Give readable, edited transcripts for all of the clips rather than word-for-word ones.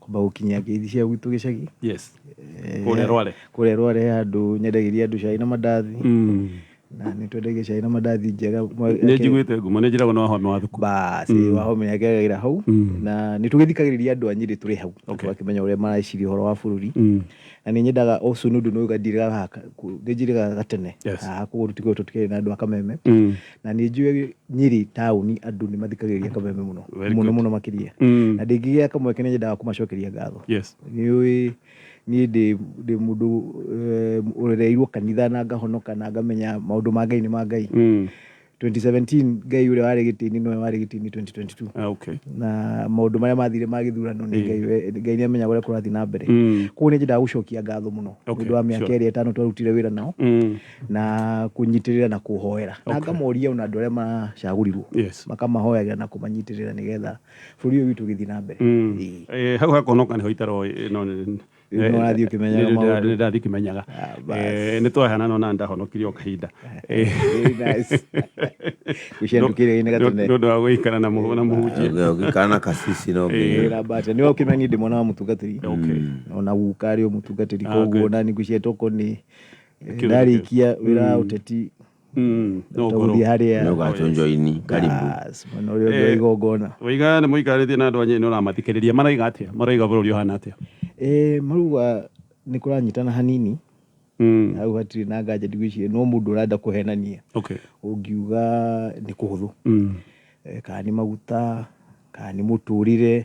Kwamba gũkinyia ngeithi cia gwitũ gĩcagi. Kũrĩa Rware. Kũrĩa Rware handũ nyendagĩria andũ cai na mandathi. Na nĩ twendagia cai na mandathi njega. Nĩ njiguĩte ngumo, nĩ njĩragwo nĩ Wahome wa Thuku. Basi, Wahome nĩ ageragĩra hau. Na nĩ tũgĩthikagĩrĩria andũ a Nyĩrĩ tũrĩ hau. Tũgakĩmenya ũrĩa mareciria ũhoro wa bũrũri. Na nĩ nyendaga also nĩ ũndũ nĩ ndirĩgaga haha, nĩ njirĩgaga gatene. Haha koguo tũtikoragwo tũtikĩrĩ na andũ a Kameme. Na nĩ njũĩ Nyĩrĩ taũni andũ nĩ mathikagĩrĩria Kameme mũno. Very Mũno good. Mũno makĩria. Na ndĩngĩgĩa kamweke nĩ nyendaga kũmacokeria ngatho. Nĩ ũĩ niĩ ndĩ mũndũ ũrereirwo kanitha na ngahonoka na ngamenya maũndũ ma Ngai nĩ ma Ngai. 2017 Ngai ũrĩa warĩ gĩtĩ-inĩ nowe warĩ gĩtĩ-inĩ 2022. Na maũndũ marĩa mathire ma gĩthurano nĩ Ngai, Ngai nĩ amenyaga ũrĩa kũrathiĩ na mbere. Koguo nĩ nyendaga gũcokia ngatho mũno nĩ ũndũ wa mĩaka ĩrĩa 5 twarutire wĩra nao na kũnyitĩrĩra na kũhoera. Na ngamoria ona andũ arĩa maracagũrirwo makamahoyagĩra na kũmanyitĩrĩra nĩgetha bũrũri ũyũ witũ ũgĩthiĩ na mbere. Ĩĩ. Hau hakonoka nĩho itaroĩ no Rĩu nĩ ũrathiĩ ũkĩmenyaga maũndũ. Nĩ ndathiĩ ngĩmenyaga. Ah, bas. Nĩ twahana no na ndahonokirie o kahinda. Very nice. Gũciandũkĩire inĩ gatene. Nĩ ũndũ wa gũikara na mũhunjia. Ũgĩikara na kasisi no nginya. Wĩra mbate. Nĩ ũkĩmenya niĩ ndĩ mwana wa mũtungatĩri. Ona guka arĩ o mũtungatĩri. Ah, Koguo good. ona niĩ ngwĩciria tokorwo nĩ Kĩũndũ ndarĩkia wĩra wa ũteti No ngorwo. tũgũthiĩ harĩa Nĩ ũgatũnjoini karibu. Bas, mwena ũrĩa ũngĩ wa igongona. Waiga nĩ mũikarĩtie na andũ a Nyĩrĩ nĩ ũramathikĩrĩria. Maraiga atĩa? Maraiga bũrũri ũhana atĩa? Marauga nĩ kũranyitana hanini. Hau hatirĩ na nganja ndigwĩciria no mũndũ ũrenda kũhenania. Ũngiuga nĩ kũhũthũ. Kana nĩ maguta, kana nĩ mũtũrĩre,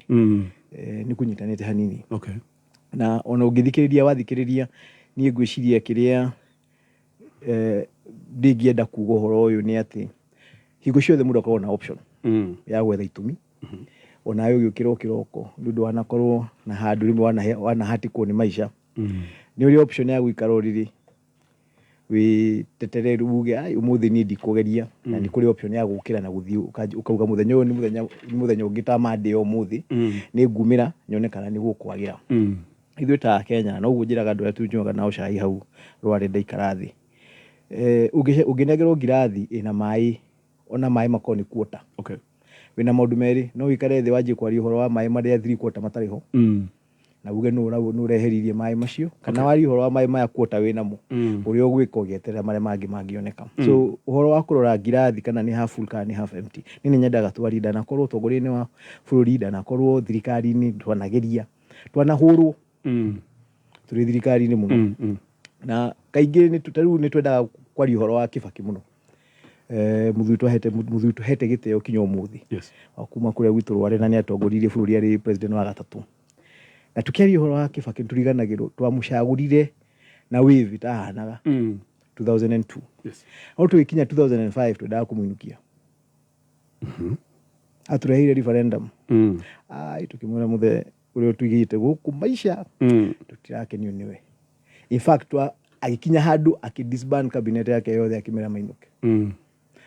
nĩ kũnyitanĩte hanini. Na ona ũngĩthikĩrĩria wathikĩrĩria niĩ ngwĩciria kĩrĩa ndingĩenda kuga ũhoro ũyũ nĩ atĩ hingo ciothe mũndũ akoragwo na option ya gwetha itũmi. Onawe ũgĩũkĩra o kĩroko nĩ ũndũ wanakorwo na handũ rĩmwe wanahatĩkwo nĩ maica. Nĩ ũrĩ option ya gũikara ũrĩrĩ wĩtetere rĩu uge ai ũmũthĩ niĩ ndikũgeria. Na nĩ kũrĩ option ya gũkĩra na gũthiĩ ũkauga mũthenya ũyũ nĩ mũthenya ũngĩ ta Monday ya ũmũthĩ nĩ ngumĩra nyone kana nĩ gũkwagĩra. Ithuĩ ta Akenya noguo njĩraga andũ arĩa tũnyuaga nao cai hau Rware ndaikara thĩ. Ũngĩnengerwo ngirathi ĩna maĩ ona maĩ makorwo nĩ quarter. Wĩna maũndũ merĩ, no ũikare thĩ wanjie kwaria ũhoro wa maĩ marĩa 3/4 matarĩ ho. Na uge nũ ũreheririe maĩ macio, kana warie ũhoro wa maĩ maya quarter wĩnamo, ũrĩa ũgwĩka ũgĩeterera marĩa mangĩ mangĩoneka. So ũhoro wa kũrora ngirathi kana nĩ half full kana nĩ half empty, niĩ nĩ nyendaga twarie, ndanakorwo ũtongoria-inĩ wa bũrũri, ndanakorwo thirikari-inĩ, twanageria, twanahũrwo tũrĩ thirikari-inĩ mũno. Na kaingĩ ta rĩu nĩ twendaga kwaria ũhoro wa Kibaki mũno. Mũthuri tũhete gĩtĩo kinya ũmũthĩ. Wa kuma kũrĩa gwitũ Rware na nĩ atongoririe bũrũri arĩ president wa gatatũ. Na tũkĩaria ũhoro wa Kibaki nĩ tũriganagĩrwo twamũcagũrire na wave ĩtahanaga 2002. No tũgĩkinya 2005 twendaga kũmũinũkia. Atũreheire referendum. Ai, tũkĩmwĩra mũthee ũrĩa ũtũigĩte gũkũ maica tũtirakenio nĩwe. In fact, agĩkinya handũ akĩ disband cabinet yake yothe akĩmera mainũke.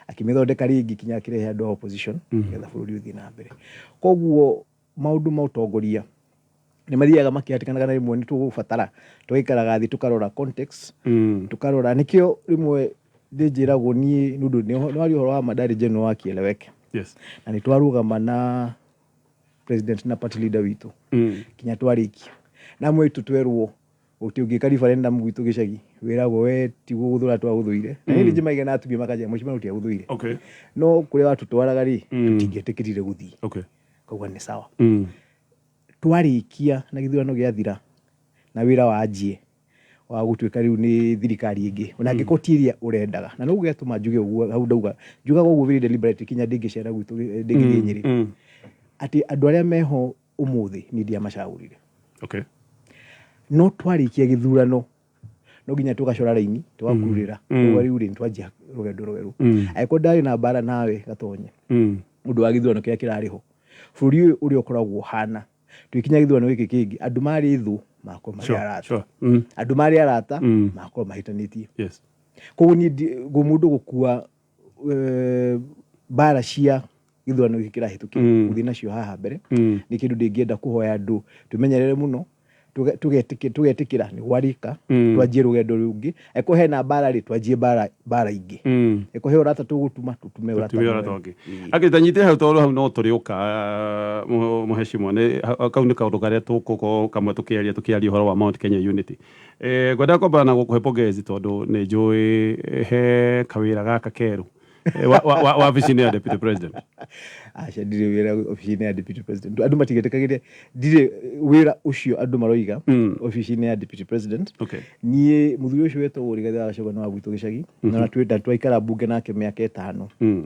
Akĩmĩthondeka rĩngĩ kinya akĩrehe andũ a opposition nĩgetha bũrũri ũthiĩ na mbere. Koguo maũndũ ma ũtongoria nĩ mathiaga makĩhatĩkanaga na rĩmwe nĩ tũgũbatara tũgaikaraga thĩ tũkarora context, tũkarora nĩkĩo rĩmwe ndĩnjĩragwo niĩ nĩ ũndũ nĩ waria ũhoro wa ma ndarĩ general wa Kieleweke. Na nĩ twarũgama na president na party leader witũ kinya twarĩkia. Na amwe aitũ twerwo ũti ũngĩka referendum gwitũ gĩcagi wĩragwo we tiguo gũthũra twagũthũire. Na niĩ nĩnjemagia na atumia makanjĩra mheshimiwa tũtiagũthũire. No kũrĩa watũtwaraga rĩ, tũtingĩetĩkĩrire gũthiĩ. Kauga nĩ sawa. Twarĩkia na gĩthurano gĩathira na wĩra wanjie wa gũtuĩka rĩu nĩ thirikari ĩngĩ ona angĩkorwo ti ĩrĩa ũrendaga. Na noguo gĩatũma njuge ũguo hau ndauga njugaga ũguo very deliberately kinya ndingĩcera gwitũ ndingĩthiĩ Nyĩrĩ. Atĩ andũ arĩa meho ũmũthĩ niĩ ndiamacagũrire. No twarĩkia gĩthurano no nginya tũgacora raini tũgakururĩra koguo rĩu rĩ nĩtwanjia rũgendo rwerũ. Angĩkorwo ndarĩ na mbara nawe Gatonye ũndũ wa gĩthurano kĩrĩa kĩrarĩ ho, bũrũri ũyũ ũrĩa ũkoragwo ũhana tũgĩkinya gĩthurano gĩkĩ kĩngĩ andũ marĩ thũ magakorwo marĩ arata. Andũ marĩ arata magakorwo mahĩtanĩtie. Koguo niĩ mũndũ gũkua mbara cia gĩthurano gĩkĩ kĩrahĩtũkire gũthiĩ nacio haha mbere nĩ kĩndũ ndĩngĩenda kũhoya andũ twĩmenyerere mũno. Tugetĩkĩra nĩ gwarĩka, twanjie rũgendo rũngĩ. Angĩkorwo hena mbara rĩ, twanjie mbara ingĩ. Angĩkorwo he ũrata tũgũtuma, tũtume ũrata tume ũrata mwega. Ũngĩ angĩ tanyite hau, tondũ hau no tũrĩũka, mũhecimwa, nĩ kau nĩ kaũndũ karĩa tũgũkorwo kamwe tũkĩaria ũhoro wa Mount Kenya Unity. Ngwendaga kwamba na gũkũhe pongezi, tondũ nĩ njũĩ he kawĩra gaka kerũ wabici-inĩ ya deputy president. Aca, ndirĩ wĩra obici-inĩ ya deputy president. Andũ matigetĩkagĩre, ndirĩ wĩra ũcio andũ maroiga obici-inĩ ya deputy president. Niĩ mũthuri ũcio wetagwo Rigathĩ wa Gachagua nĩ wa gwitũ gĩcagi, na na twaikara mbunge nake mĩaka 5,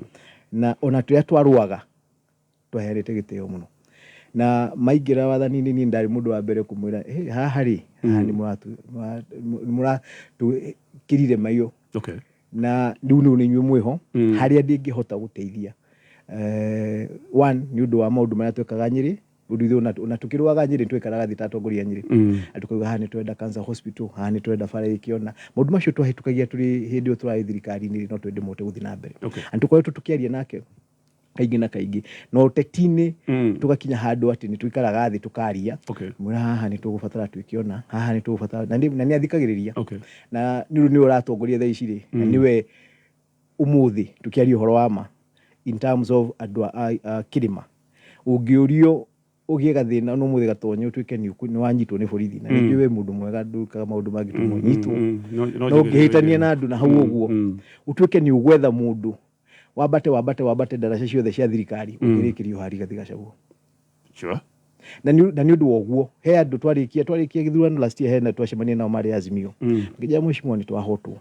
na ona tũrĩa twarũaga twaheanĩte gĩtĩo mũno. Na maingĩra wathani-inĩ, niĩ ndarĩ mũndũ wa mbere kũmwĩra, "Hey, haha rĩ, haha nĩ mũratũkĩrire maiyo." Na rĩu nĩ inyuĩ mwĩho harĩa ndingĩhota gũteithia. One, nĩ ũndũ wa maũndũ marĩa twekaga Nyĩrĩ, ũndũ ithuĩ ona tũkĩrũaga Nyĩrĩ twekaraga thĩ ta atongoria a Nyĩrĩ na tũkauga haha nĩ twenda cancer hospital, haha nĩ twenda bara ĩkĩona maũndũ macio twahĩtũkagia tũrĩ hĩndĩ ĩyo tũrarĩ thirikari-inĩ, no twende mahote gũthiĩ na mbere. Na tũkoretwo tũkĩaria nake kaingĩ na kaingĩ na ũteti-inĩ, tũgakinya handũ atĩ nĩ tũikaraga thĩ tũkaria, mwĩra haha nĩ tũgũbatara twĩke ũna, haha nĩ tũgũbatara, na nĩ athikagĩrĩria. Na nĩ ũndũ nĩwe ũratongoria thaa ici rĩ, na nĩwe ũmũthĩ tũkĩaria ũhoro wa ma in terms of andũ a kĩrĩma, ũngĩũrio ũgĩe gathĩna no mũthĩ gatonye ũtuĩke nĩ wanyitwo nĩ borithi, na ningĩ wĩ mũndũ mwega, ndũkaga maũndũ mangĩtũma ũnyitwo, no no njugĩrĩrie. Ũngĩhĩtania na andũ na hau ũguo, ũtuĩke nĩ ũgwetha mũndũ wambate, wambate, wambate ndaraca ciothe cia thirikari, ũngĩrĩkĩrio ha Rigathĩ Gachagua. Na nĩ ũndũ wa ũguo he andũ twarĩkia gĩthurano last year, hena twacemania nao marĩ Azimio, ngĩnjĩra, "Mheshimiwa, nĩ twahotwo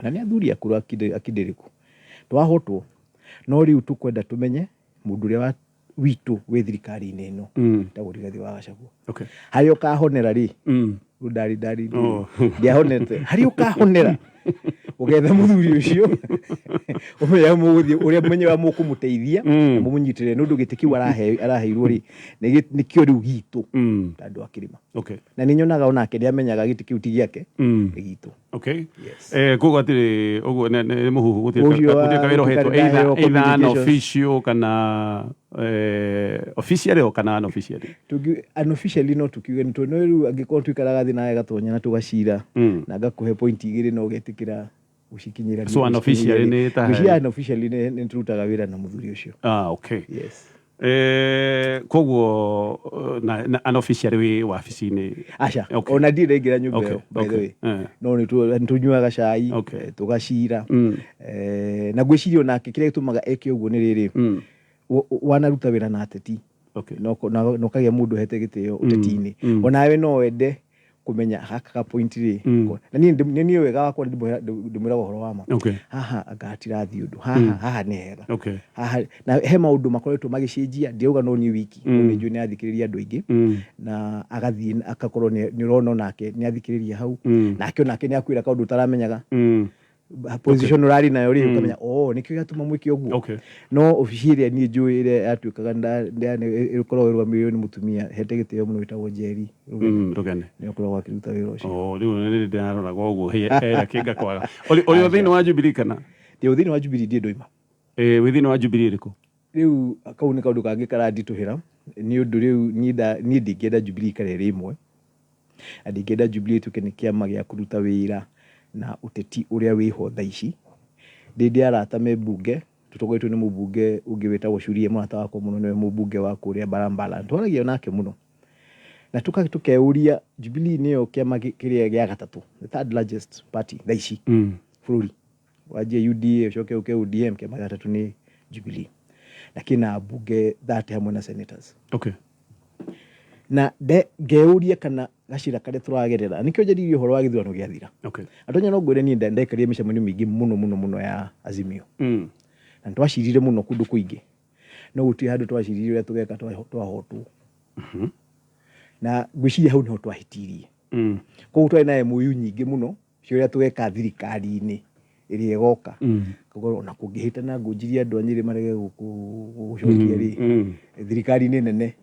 na nĩ athuri akũrũ akindĩrĩku, twahotwo, no rĩu tũkwenda tũmenye mũndũ ũrĩa witũ wĩ thirikari-inĩ ĩno tagwo Rigathĩ wa Gachagua." Harĩa ũkahonera rĩ, rĩu ndarĩ ndiahonete. Harĩa ũkahonera, ũgetha mũthuri ũcio, ũmenye mũgũthiĩ, ũrĩa menye ũrĩa mũkũmũteithia na mũmũnyitĩrĩre, nĩ ũndũ gĩtĩ kĩu araheirwo rĩ, nĩkĩo rĩu gitũ ta andũ a kĩrĩma. Na nĩ nyonaga onake nĩ amenyaga gĩtĩ kĩu ti gĩake, nĩ gitũ. Yes. Koguo hatirĩ ũguo nĩ mũhuhu, gũtirĩ Ũcio wa gũtirĩ kawĩra ũhetwo gũtirĩ ndaheo either either communications. unofficial kana officially o kana unofficially. Unofficially no tukiuge nĩ tondũ rĩu angĩkorwo tuikaraga thĩ nawe gatonya na tũgacira na ngakũhe point 2 na ũgetĩkĩra gũcikinyĩra. So unofficially nĩ ta- Ngwĩciria unofficially nĩ tũrutaga wĩra na mũthuri ũcio. Ah, okay. Yes. Koguo na unofficially wĩ wabici-inĩ? Aca. Ona ndirĩ ndaingĩra nyũmba ĩyo, by the way. No nĩ tũnyuaga cai, tũgacira. Na ngwĩciria onake kĩrĩa gĩtũmaga eke ũguo nĩ rĩrĩ, wanaruta wĩra na ateti na ũkagĩa mũndũ ũhete gĩtĩo ũteti-inĩ, onawe no wende kũmenya gaka ka point rĩ. Na niĩ nĩ niĩ wega wakwa ndĩmwĩraga ũhoro wa ma. Haha anga hatirathiĩ ũndũ, haha nĩ hega, haha na he maũndũ makoretwo magĩcenjia. Ndirauga no niĩ wiki, no nĩ njũĩ nĩ athikĩrĩria andũ aingĩ na agathiĩ akakorwo nĩ ũrona onake nĩ athikĩrĩria hau, nake onake nĩ akwĩra kaũndũ ũtaramenyaga, position ũrarĩ nayo rĩ, ũkamenya, oh, nĩkĩo gĩatũma mwĩke ũguo. No obici ĩrĩa niĩ njũĩ ĩrĩa yatuĩkaga ĩkoragwo ĩrũgamĩrĩirwo nĩ mũtumia hete gĩtĩo mũno wĩtagwo Njeri Rugene. Rugene. Nĩwe ũkoragwo akĩruta wĩra ũcio. Oh, rĩu nĩ ndĩraroraga ũguo hera kĩnga kwaga. Ũrĩ o thĩinĩ wa Jubilee kana? Ndĩ thĩinĩ wa Jubilee, ndirĩ ndoima. Wĩ thĩinĩ wa Jubilee ĩrĩkũ? Rĩu kau nĩ kaũndũ kangĩ karanditũhĩra, nĩ ũndũ rĩu niĩ ndingĩenda Jubilee ikare ĩrĩ ĩmwe, na ndingĩenda Jubilee ĩtuĩke nĩ kĩama gĩa kũruta wĩra na ũteti ũrĩa wĩho thaa ici. Ndĩ arata me mbunge, tũtongoretio nĩ mũmbunge ũngĩ wĩtagwo Shurie, mũrata wakwa mũno, nĩwe mũmbunge wa kũrĩa Barambala. Twaragia nake mũno na tũkeyũria Jubilee nĩyo kĩama kĩrĩa gĩa gatatũ, the third largest party thaa ici bũrũri. Wanjie UDA, ũcoke ũke ODM, kĩama gĩa gatatũ nĩ Jubilee, na kĩna mbunge 30 hamwe na senators. Na ngeyũria kana gacĩra karĩa tũragerera, nĩkĩo njaririe ũhoro wa gĩthurano gĩathira. Atonya no ngwĩre niĩ ndekarire mĩcemanio mĩingĩ mũno mũno mũno ya Azimio, na nĩtwacirire mũno kũndũ kũingĩ, no gũtirĩ handũ twacirire ũrĩa tũgeka twahotwo. Na ngwĩciria hau nĩho twahĩtirie. Koguo twarĩ na MOU nyingĩ mũno cia ũrĩa tũgeka thirikari-inĩ ĩrĩa ĩgoka. Koguo ona kũngĩhĩtana ngũnjirie andũ a Nyĩrĩ marege gũcokia rĩ, thirikari-inĩ nene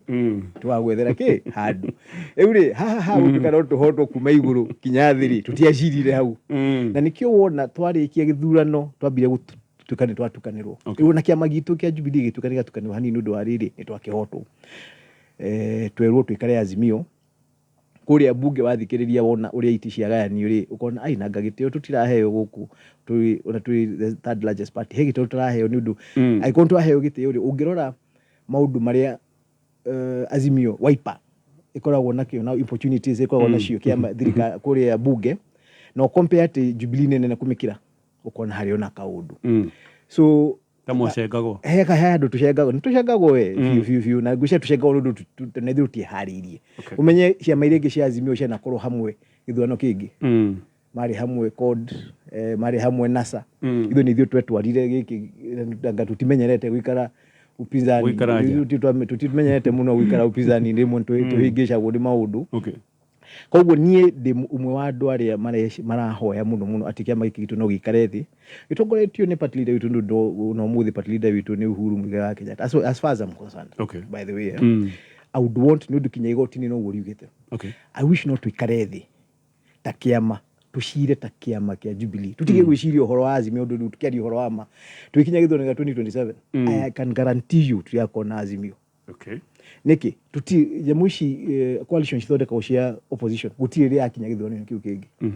tũgagwethera kĩ handũ. Rĩu rĩ, haha ha gũtuĩka no tũhotwo kuma igũrũ kinya thĩ rĩ, tũtiacirire hau. Na nĩkĩo wona twarĩkia gĩthurano twambire gũtuĩka nĩ twatukanĩrwo. Rĩu ona kĩama gitũ kĩa Jubilee gĩtuĩka nĩ gĩatukanĩrwo hanini nĩ ũndũ wa rĩrĩ, nĩ twakĩhotwo. Twerwo tũikare Azimio. Kũrĩa mbunge wathikĩrĩria wona ũrĩa iti ciagayanio rĩ, ũkona ai nanga gĩtĩo tũtiraheo gũkũ tũrĩ ona tũrĩ the third largest party, he gĩtĩo tũraheo nĩ ũndũ angĩkorwo twaheo gĩtĩo rĩ, ũngĩrora maũndũ marĩa Azimio Wiper ĩkoragwo nakĩo na opportunities ĩkoragwo nacio kĩama thirikari kũrĩa bunge, na ũcompare atĩ Jubilee nĩ nene kũmĩkĩra, ũkona harĩ ona kaũndũ. So Ta mwacengagwo. He handũ tũcengagwo, nĩ tũcengagwo we biũ biũ biũ, na ngwĩciria tũcengagwo nĩ ũndũ na ithuĩ tũtiĩharĩirie. Ũmenye ciama iria ingĩ cia Azimio cianakorwo hamwe gĩthurano kĩngĩ, marĩ hamwe CORD, marĩ hamwe NASA. Ithuĩ nĩ ithuĩ twetwarire gĩkĩ, anga tũtimenyerete gũikara upinzani. Gũikara nja. Tũtimenyerete mũno gũikara upinzani, rĩmwe tũhĩngĩcagwo nĩ maũndũ. Koguo niĩ ndĩ ũmwe wa andũ arĩa marahoya mũno mũno atĩ kĩama gĩkĩ gitũ no gĩikare thĩ gĩtongoretio nĩ party leader witũ, nĩ ũndũ na ũmũthĩ party leader witũ nĩ Uhuru Muigai wa Kenyatta, as far as I'm concerned. By the way, I would want, nĩ ũndũ kinya igoti-inĩ noguo riugĩte. I wish no tũikare thĩ ta kĩama, tũcire ta kĩama kĩa Jubilee, tũtige gwĩciria ũhoro wa Azimio, ũndũ rĩu tũkĩaria ũhoro wa ma tũgĩkinya gĩthurano gĩa 2027, I can guarantee you tũtigakorwo na Azimio. Nĩkĩ tuti nyamũ ici coalition cithondekagwo cia opposition gũtirĩ rĩ yakinya gĩthurano kĩu kĩngĩ.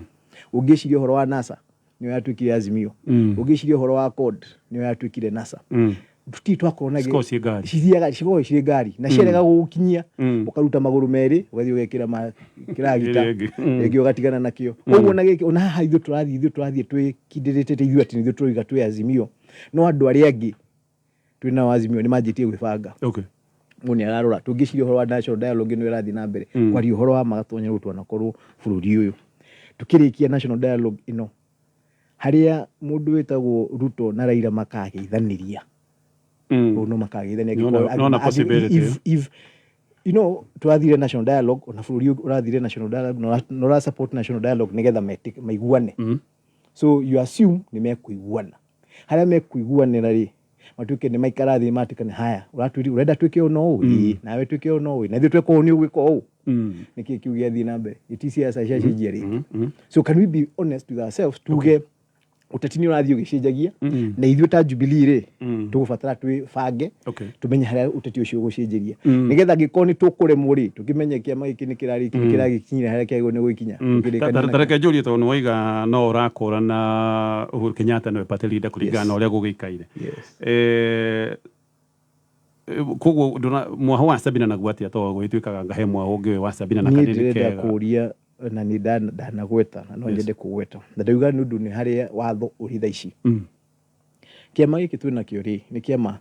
Ũngĩciria ũhoro wa NASA, nĩyo yatuĩkire Azimio. Ũngĩciria ũhoro wa CORD, nĩyo yatuĩkire NASA. Tũtirĩ twakorwo na Cikoragwo ciĩ ngari. Cithiaga cikoragwo cirĩ ngari na ciarega gũgũkinyia, ũkaruta magũrũ merĩ, ũgathiĩ ũgekĩra ma kĩragita Ĩrĩa ĩngĩ. Ĩngĩ ũgatigana nakĩo. Koguo na gĩkĩ ona haha ithuĩ tũrathiĩ twĩkindĩrĩte ithuĩ atĩ nĩ ithuĩ tũroiga twĩ Azimio, no andũ arĩa angĩ twĩ nao Azimio nĩ manjĩtie gwĩbanga. Mũndũ nĩ ararora, tũngĩciria ũhoro wa national dialogue ĩno ĩrathiĩ na mbere, kwaria ũhoro wa magatonya rĩu twanakorwo bũrũri ũyũ tũkĩrĩkia national dialogue ĩno, harĩa mũndũ wĩtagwo Ruto na Raila makageithanĩria. Rĩu no makageithania. Nona possibility. If you know tũrathire national dialogue, ona bũrũri ũyũ ũrathire national dialogue na ũra support national dialogue nĩgetha maiguane. So you assume nĩ mekũiguana. Harĩa mekũiguanĩra rĩ, matuĩke nĩ maikara thĩ matuĩke nĩ haya, ũrenda twĩke ũũ no ũũ, ĩĩ, nawe twĩke ũũ no ũũ, na ithuĩ tweka ũũ nĩ ũgwĩka ũũ. Nĩkĩ kĩu gĩathiĩ na mbere ĩti siasa ciacenjia rĩngĩ? So can we be honest with ourselves, tuge ũteti nĩ ũrathiĩ ũgĩcenjagia, na ithuĩ ta Jubilee rĩ, tũgũbatara twĩbange, tũmenye harĩa ũteti ũcio ũgũcenjeria, nĩgetha angĩkorwo nĩ tũkũremwo rĩ, tũkĩmenye kĩama gĩkĩ nĩ kĩragĩkinyĩra harĩa kĩagĩrĩirwo nĩ gũgĩkinya. Tũkĩrĩkanie Tareke njũrie, tondũ nĩ waiga no ũrakũrana Uhuru Kenyatta nĩwe party leader kũringana na ũrĩa gũgĩikaire. Yes. Koguo mwaho wa Sabina naguo atĩa, tondũ gũgĩtuĩkaga nga he mwaho ũngĩ ũyũ wa Sabina na Niĩ kanini ndĩrenda kega. kũria na nĩ ndanagweta na no nyende kũgweta na ndauga nĩ ũndũ nĩ harĩa watho ũrĩ thaa ici. Kĩama gĩkĩ twĩ nakĩo rĩ, nĩ kĩama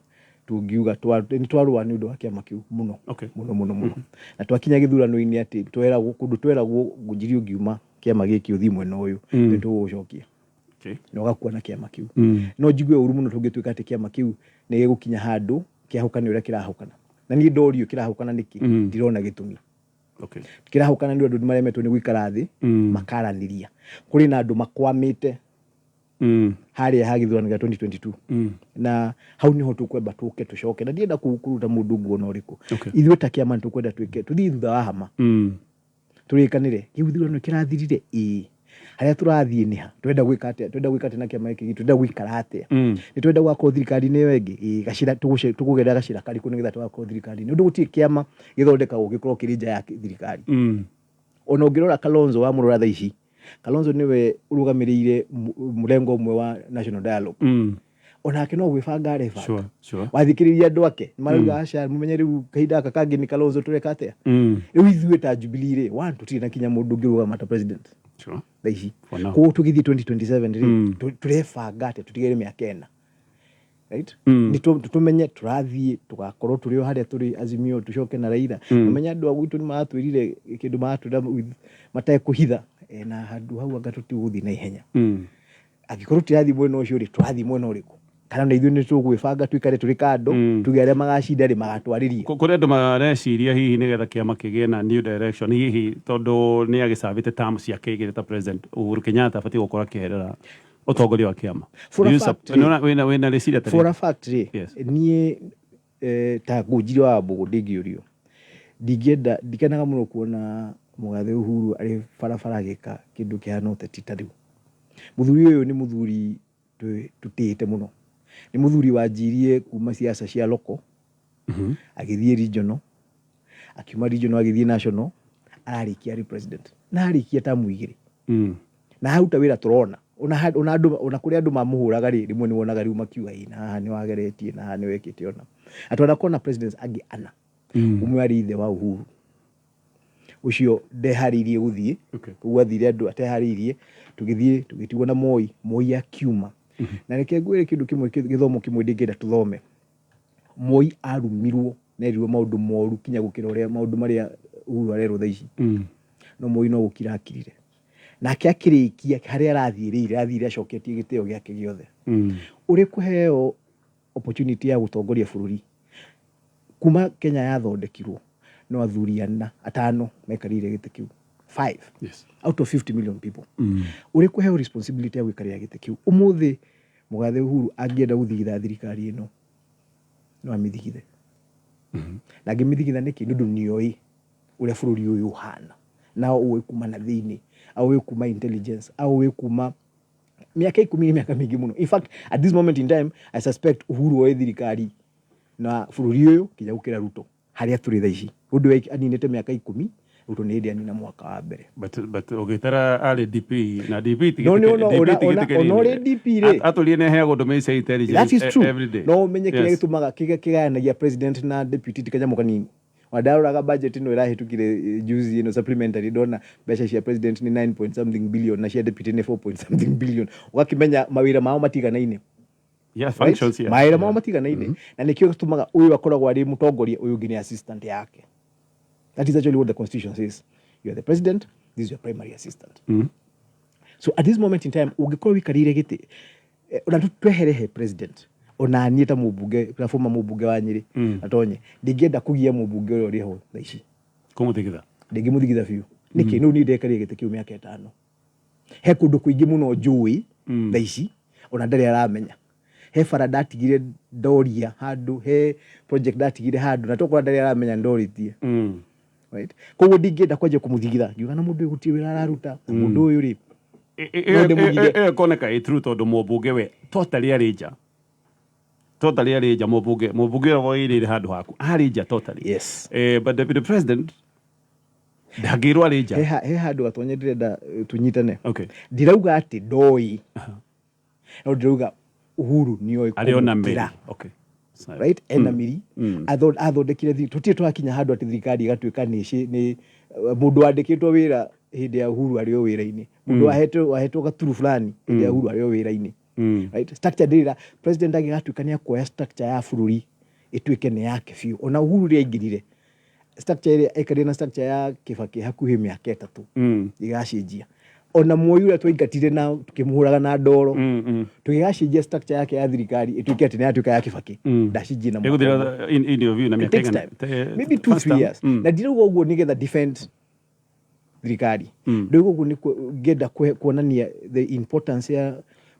tũngiuga nĩ twarũa nĩ ũndũ wa kĩama kĩu mũno mũno mũno mũno, na twakinya gĩthurano-inĩ atĩ tweragwo kũndũ, tweragwo ngũnjiri ũngiuma kĩama gĩkĩ ũthiĩ mwena ũyũ, nĩ tũgũgũcokia na ũgakua na kĩama kĩu. No njigue ũru mũno tũngĩtuĩka atĩ kĩama kĩu nĩ gĩgũkinya handũ kĩahũkane ũrĩa kĩrahũkana, na niĩ ndorio kĩrahũkana nĩkĩ, ndirona gĩtũmi. Kĩrahũkana nĩ ũndũ andũ maremetwo nĩ gũikara thĩ makaranĩria. Kũrĩ na andũ makwamĩte harĩa ha gĩthurano gĩa 2022, na hau niho tũkwamba tũke tũcoke, na ndienda kũruta mũndũ nguo na ũrĩkũ. Ithuĩ ta kĩama nĩ tũkwenda twĩke tũthiĩ thutha wa hama, tũrĩkanĩre kĩu gĩthurano kĩrathirire, ĩĩ, harĩa tũrathiĩ nĩ ha, twenda gwĩka atĩa, twenda gwĩka atĩa na kĩama gĩkĩ gitũ, twenda gũikara atĩa, nĩ twenda gũgakorwo thirikari-inĩ ĩyo ĩngĩ, ĩĩ, gacĩra tũkũgerera gacĩra karĩkũ nĩgetha tũgakorwo thirikari-inĩ, ũndũ gũtirĩ kĩama gĩthondekagwo gĩkorwo kĩrĩ nja ya thirikari. Ona ũngĩrora Kalonzo, wamũrora thaa ici, Kalonzo nĩwe ũrũgamĩrĩire mũrengo ũmwe wa national dialogue. Onake no gwĩbanga arebanga. Wathikĩrĩria andũ ake marauga, aca, mũmenye rĩu kahinda gaka kangĩ nĩ Kalonzo, tũreka atĩa? Rĩu ithuĩ ta Jubilee rĩ, one, tũtirĩ na kinya mũndũ ũngĩrũgama ta president thaa ici. For now. Koguo tũgĩthiĩ 2027 rĩ, tũrebanga atĩa tũtigere mĩaka 4, right? Nĩ tũmenye tũrathiĩ tũgakorwo tũrĩ o harĩa tũrĩ Azimio, tũcoke na Raila. Ũmenye andũ a gwitũ nĩ maratwĩrire kĩndũ maratwĩra matekũhitha. Na handũ hau anga tũtigũthiĩ na ihenya. Angĩkorwo tũtirathiĩ mwena ũcio rĩ, tũrathiĩ mwena ũrĩkũ? Kana na ithuĩ nĩ tũgwĩbanga tũikare tũrĩ kando, tuge arĩa magacinda rĩ, magatwarĩria. Kũrĩ andũ mareciria hihi nĩgetha kĩama kĩgĩe na new direction, hihi tondũ nĩ agĩcabĩte term ciake igĩrĩ ta president, Uhuru Kenyatta abatiĩ gũkorwo akĩeherera ũtongoria wa kĩama. For a Do you fact, Nĩwona wĩna rĩciria ta For rĩrĩ? a fact rĩ, niĩ ta Ngũnjiri wa Wambũgũ ndingĩũrio, ndingĩenda, ndikenaga mũno kuona mũgathe Uhuru arĩ barabara agĩka kĩndũ kĩhana ũteti ta rĩu. Mũthuri ũyũ nĩ mũthuri tũtĩĩte mũno, nĩ mũthuri wanjirie kuma siasa cia local, agĩthiĩ regional, akiuma regional agĩthiĩ national, Ararĩkia arĩ president na arĩkia tamu 2 na aruta wĩra tũrona ona andũ, ona kũrĩa andũ mamũhũraga rĩ, rĩmwe nĩ wonaga rĩu makiuga, "Ĩ, na haha nĩ wageretie, na haha nĩ wekĩte." Ona atwanakorwo na presidents angĩ ana. Ũmwe arĩ ithe wa Uhuru, ũcio ndeharĩirie gũthiĩ. Koguo athire andũ ateharĩirie, tũgĩthiĩ tũgĩtigwo na Moi. Moi akiuma, na reke ngwĩre kĩndũ kĩmwe, gĩthomo kĩmwe ndingĩenda tũthome. Moi arumirwo na erirwo maũndũ moru kinya gũkĩra ũrĩa maũndũ marĩa Uhuru arerwo thaa ici. No Moi no gũkira akirire, nake akĩrĩkia harĩa arathiĩrĩire, arathire acoketie gĩtĩo gĩake gĩothe. Ũrĩ kũheo opportunity ya gũtongoria bũrũri, kuma Kenya yathondekirwo no athuri ana, atano maikarĩire gĩtĩ kĩu, five out of 50 million people. Ũrĩ kũheo responsibility ya gũikarĩra gĩtĩ kĩu, ũmũthĩ mũgathe Uhuru angĩenda gũthigitha thirikari ĩno, no amĩthigithe. Na angĩmĩthigitha nĩkĩ? Nĩ ũndũ nĩoĩ ũrĩa bũrũri ũyũ ũhana, na ũĩ kuma na thĩinĩ, aũĩ kuma intelligence, aũĩ kuma mĩaka 10 nĩ mĩaka mĩingĩ mũno. In fact, at this moment in time, I suspect Uhuru oĩ thirikari na bũrũri ũyũ kinya gũkĩra Ruto harĩa tũrĩ thaa ici. Ũndũ we aninĩte mĩaka 10, Ruto nĩ hĩndĩ anina mwaka wa mbere. But ũgĩtara arĩ DP na DP No, nĩ ona ũrĩ DP rĩ. Atũrie nĩ aheagwo ndũmĩrĩri cia intelligence That is true. Every day. No ũmenye kĩrĩa gĩtũmaga kĩrĩa kĩgayanagia president na deputy ti kanyamũ kanini. Wandaroraga budget ĩno ĩrahĩtũkire juzi ĩno supplementary, ndona mbeca cia president nĩ 9 point something billion na cia deputy nĩ 4 point something billion, ũgakĩmenya mawĩra mao matiganaine. Yeah, functions, yeah. Mawĩra mao matiganaine, na nĩkĩo gĩtũmaga ũyũ akoragwo arĩ mũtongoria, ũyũ ũngĩ nĩ assistant yake. That is actually what the constitution says: you are the president, this is your primary assistant. So at this moment in time, ũngĩkorwo wĩikarĩire gĩtĩ, ona twehere he president, ona niĩ ta mũmbunge, ta former mũmbunge wa Nyĩrĩ atonye, ndingĩenda kũgia mũmbunge ũrĩa ũrĩ ho thaa ici. Kũmũthigitha. Ndingĩmũthigitha biũ. Nĩkĩ? Nĩu niĩ ndekarire gĩtĩ kĩu mĩaka 5, he kũndũ kũingĩ mũno njũĩ thaa ici ona ndarĩ aramenya. He bara ndatigire ndoria handũ, he project ndatigire handũ na tokorwo ndarĩ aramenya ndorĩtie. Right, koguo ndingĩenda kwanjia kũmũthigitha ngiuga na mũndũ ũyũ gũtirĩ wĩra araruta, na mũndũ ũyũ rĩ, no ndĩmũgithie. Ĩyo ĩkoneka ĩ true tondũ mũmbunge we totally arĩ nja, totally arĩ nja. Mũmbunge ũrĩa woirĩire handũ haku arĩ nja totally. But deputy president ndangĩrwo arĩ nja. He handũ gatonye ndĩrenda tunyitane. Ndirauga atĩ ndoĩ, no ndĩrauga Uhuru nĩoĩ Arĩ ona kũmũkĩra. mĩri. Okay. Sawa. Right, ena mĩri. Athondekire tũtirĩ tũrakinya handũ atĩ thirikari ĩgatuĩka nĩ mũndũ wandĩkĩtwo wĩra hĩndĩ ya Uhuru arĩ o wĩra-inĩ, mũndũ wahetwo gaturu fulani hĩndĩ ya Uhuru arĩ o wĩra-inĩ. Right, structure ndĩrĩra president angĩgatuĩka nĩ akuoya structure ya bũrũri ĩtuĩke nĩ yake biũ. Ona Uhuru rĩrĩa aingĩrire, structure ĩrĩa aikarire na structure ya Kibaki hakuhĩ mĩaka 3 ĩgacenjia. Ona Moi ũrĩa twaingatire na tukĩmũhũraga na ndoro, tũgĩgacenjia structure yake ya thirikari ĩtuĩke atĩ nĩ yatuĩka ya Kibaki, ndacenjie na mwaka ũmwe. Ĩgũthira in your view na It mĩaka takes ĩigana? time, maybe 2, First 3 term. years. Na ndirauga ũguo nĩgetha defend thirikari. Ndauga ũguo nĩ ngĩenda kuonania the importance ya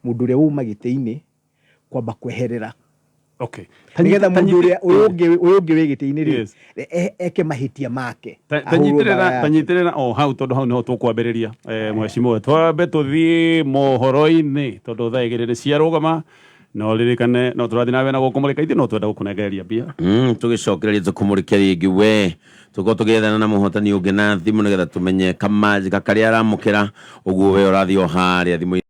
mũndũ ũrĩa wauma gĩtĩ-inĩ kwamba kweherera nĩgetha mũndũ ũrĩa ũyũ ũngĩ wĩ gĩtĩ-inĩ rĩ, eke mahĩtia make, ahũrwo mbara yake. Tanyitĩrĩra o hau tondũ hau nĩho tũkwambĩrĩria. Mheshimiwa, twambe tũthiĩ mohoro-inĩ tondũ thaa 2 nĩ ciarũgama, no ririkane no tũrathiĩ na mbere na gũkũmũrĩka ithuĩ, no twenda gũkũnengereria mbia. Tũgĩcokereria tũkũmũrĩke rĩngĩ, we tũkorwo tũgĩethana na mũhotani ũngĩ na thimũ nĩgetha tũmenye kamanjika karĩa aramũkĩra. Ũguo we ũrathiĩ o harĩa thimũ.